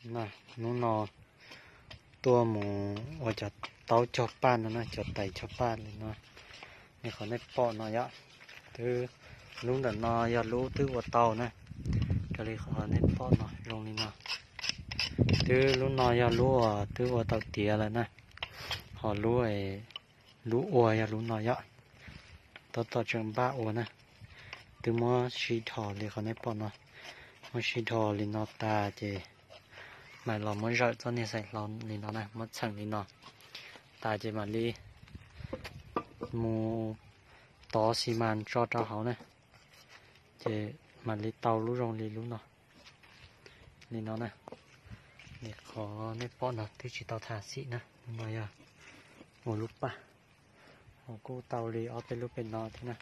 Hnub no tuaj mus ua cov taub cog paj no na, cov tais cog paj li no, li qhov nej pom no yom. Twb lub ntawm no yog lub twb ua tau na, raws li qhov nej pom no zoo li no. Twb lub no yog lub uas twb ua tau tiav lawm na, ho lub lub ua yog lub no yom. Tab tom tseem npaj ua na, twb muab sib dhos li qhov nej pom no. Muab sib dhos li no tas ces mam los muab zawm txoj niag xaim hlau li no na, muab txheem li no tas ces mam li mus tov xi mas tso rau hauv na, ces mam li tau lub zoo li lub no, li no na. Li qhov nej pom no twb tsis tau tha xim na, no yog ua lub paj, ho kuj tau li ob peb lub pem no thiab na.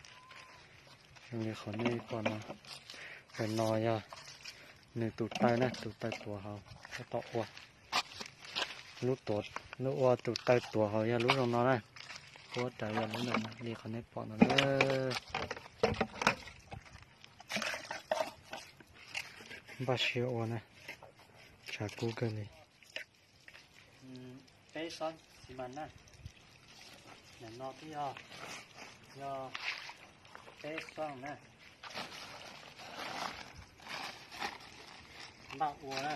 Zoo li qhov nej pom no, ntawm no yog nws tus taw na, tus taw tuav hauv tab tom ua. Lub ua tus taw tuav hauv yog lub zoo no na, puab rawv yog lub ntawm no li qhov nej pom no na. Npaj siab ua na, tshav kub kawg li. Peb xob xi mas na, ntawm no twb yog, yog peb xob na, npaj ua na.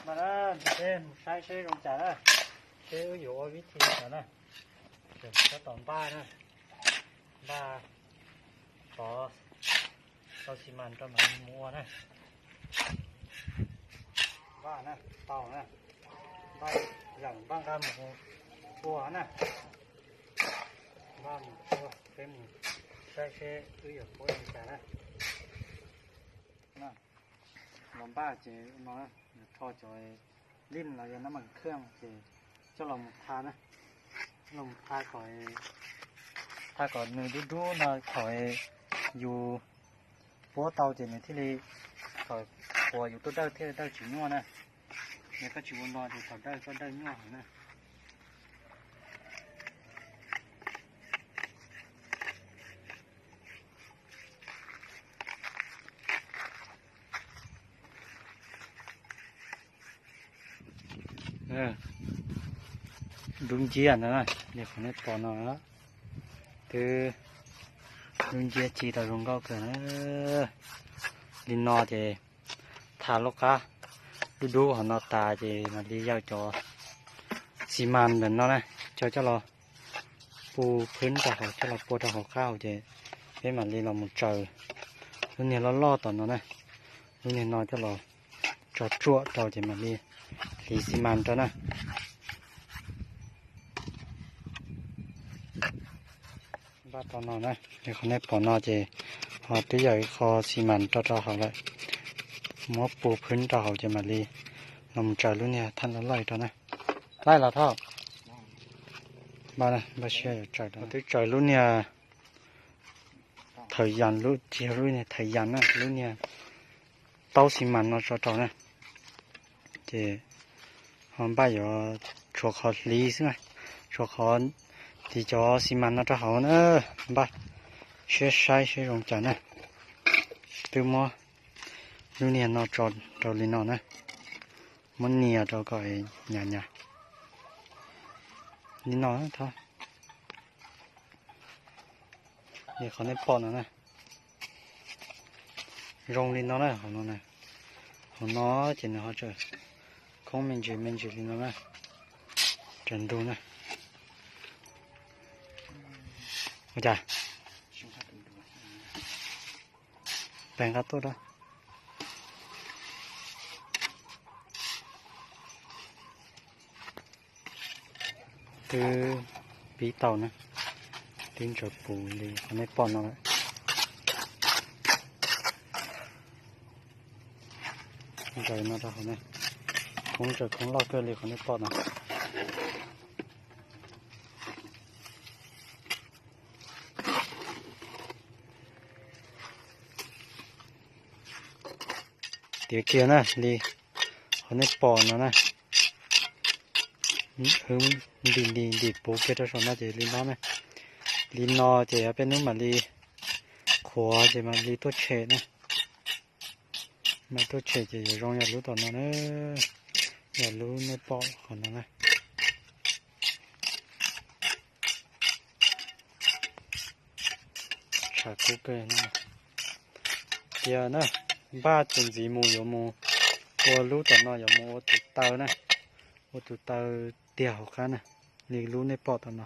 Mas na, peb mus saib seb zoo cas na, seb wb yuav ua vib thi li cas na. Tab tom npaj na, npaj tov tau xi mas rau mam mus ua na. Npaj na, tau na, npaj, npaj nqa mus ua na. Npaj mus ua, peb mus saib seb wb yuav ua li cas na. Los npaj ces no, yuav rho cov lim los yog nab mas khaj ces coj los mus tha na, coj los mus tha kom, tha kom nws dub dub no kom yus puab tau ces nws thiaj li, kom quas yus tuaj dawj thiaj dawj tsis nyuaj na. Yog koj tsis ua no ces thaum dawj koj dawj nyuaj heev na. Dub nciab no, li qhov nej pom no, twb dub nciab ci tau zoo nkauj kawg. Li no ces tha lub qab dub dub hov no tas ces mam li yawm cov xi mas ntawm no na, coj coj los pu phwb rau hauv, coj los pua rau hauv qab hauv ces peb mam li los mus tsaws lub niag loj loj tom no na. Lub niag no coj los tso tsuam rau ces mam li hliv xi mas rau na. Npaj tau no na, li qhov nej pom no ces ho twb yawm ib qho xi mas rau rau hauv lawm, muab pu phwb rau hauv ces mam li los mus tsaws lub niag thaj loj loj rau na. Laij los thoj, npaj, npaj siab yuav tsaws, twb tsaws lub niag thawv yas, lub, tsis yog lub niag thawv yas na, lub niag taub xi mas no tso rau na. Ces ho npaj yuav tshuav qhov hliv xwb na, tshuav qhov hliv cov xi mas no rau hauv na. Npaj siab saib seb zoo cas na. Twb muab lub niag no tso rau li no na, muab nias rau kom nyas nyas li no. Li qhov nej pom no na, zoo li no na, hauv no na, hauv no ces nws ho tseem khoob me ntsis me ntsis li no na, tseem ntug na. Ua cas pes nqa tuaj da. Twb pib tau na, Twb ntsaws puv li qhov nej pom no lawm. Ntsaws no rau hauv ne, khoob ntsaws khoob loj kawg li qhov nej pom no. Tiav kiag na li qhov nej pom no na. Ntim ntim ntim puv kiag rau saum no ces li no na. Li no ces peb hnub mam li qhuav ces mam li tuaj tshem na. Mam tuaj tshem ces yuav zoo yam lub tom no na, yam lub nej pom qhov no na. Tshav kub kawg. Tias na, npaj tus ntxiv mus yuav mus ua lub tom no yuav mus ua tus taw na, ua tus taw tiag hauv qab na, li lub nej pom tom no.